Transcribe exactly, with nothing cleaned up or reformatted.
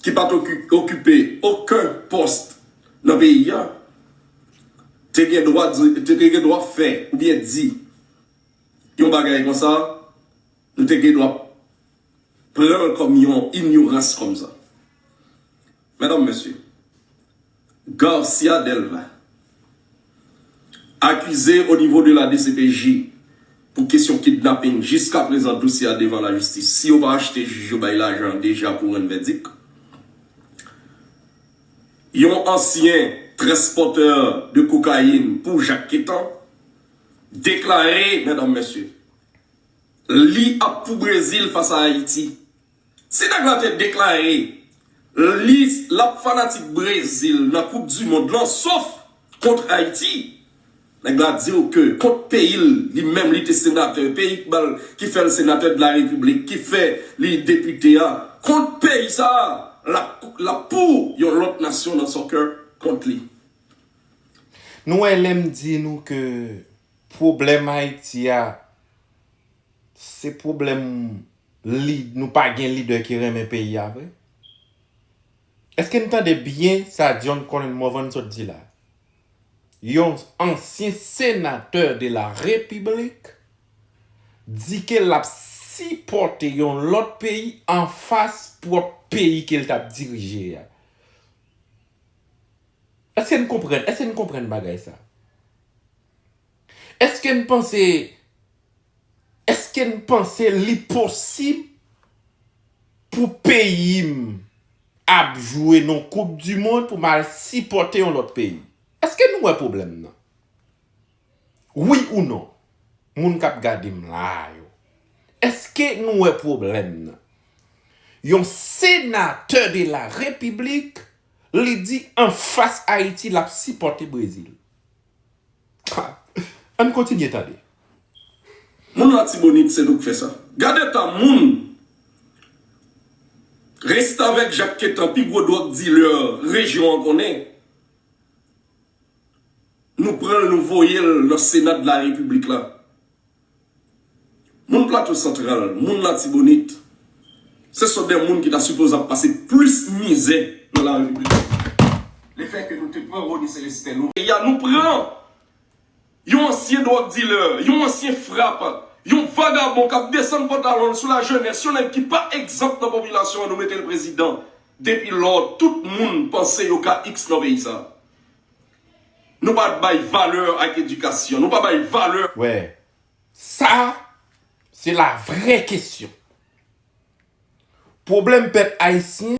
ki pa t oki- okipe okenn pòs nan peyi a, te gen dwa di, te gen dwa fè oubyen di yon bagay konsa, nou te gen dwa pran l kòm yon inyorans konsa. Medam, mesye, Garcia Delva, akize o nivo de la D C P J pou kesyon kidnaping, jiskaprezan dosye a devan lajistis. Si yo pa achte jij yo bay lajan deja pou rann vèdik, yon ansyen transpòtè de kokayin pou Jak Ketan deklare, medam, mesye, li ap pou Brezil fas a Ayiti. Si nèg la te deklare li l ap fanatik Brezil nan Koup di Mond lan, sof kont Ayiti, nèg la di w ke kont peyi l, li menm li te senatè, peyi ki ba l, ki fè l senatè de la repiblik, ki fè li depite a, kont peyi sa a, l ap, l ap pou yon lòt nasyon nan soccer kont li. Nou wè lè m di nou ke pwoblèm Ayiti a, se pwoblèm li, nou pa gen lidè ki renmen peyi a vre. Èske n tande byen sa John Colin Morvan sot di la? Yon ansyen senatè de la repiblik di ke l ap sipòte yon lòt peyi anfas pwòp peyi ke l t ap dirije a. Èske n konprann? Èske n konprann bagay sa? Èske n panse èske n panse li posib pou peyi m ap jwe nan koup di mond pou m al sipòte yon lòt peyi? Èske nou wè pwoblèm nan? Wi ou non? Moun k ap gade m la yo, èske nou wè pwoblèm nan? Yon senatè de la repiblik, li di anfas Ayiti l ap sipòte Brezil. Ann kontinye tande. Moun Latibonit se nou k fè sa. Gade ta moun restavèk Jak Ketan, pi gwo dwòg dilè rejyon an konnen. Nou pran l, nou voye l nan Sena de la Repiblik la. Moun Plato Santral, moun Latibonit, se sòt de moun ki ta sipoze ap pase plis mizè nan la Repiblik. Lefètke nou te pran Rony Celestin, nou, ya nou pran yon ansyen dwòg dilè, yon ansyen frap, yon vagabon k ap desann pantalon l sou lajenès, yon nèg ki pa egzanp nan popilasyon an, nou mete l prezidan. Depi lò, tout moun panse yo ka X nan peyi sa. Nou pa bay valè ak edikasyon. Nou pa bay valè. Wè, sa, se la vrè kesyon. Pwoblèm pèp ayisyen,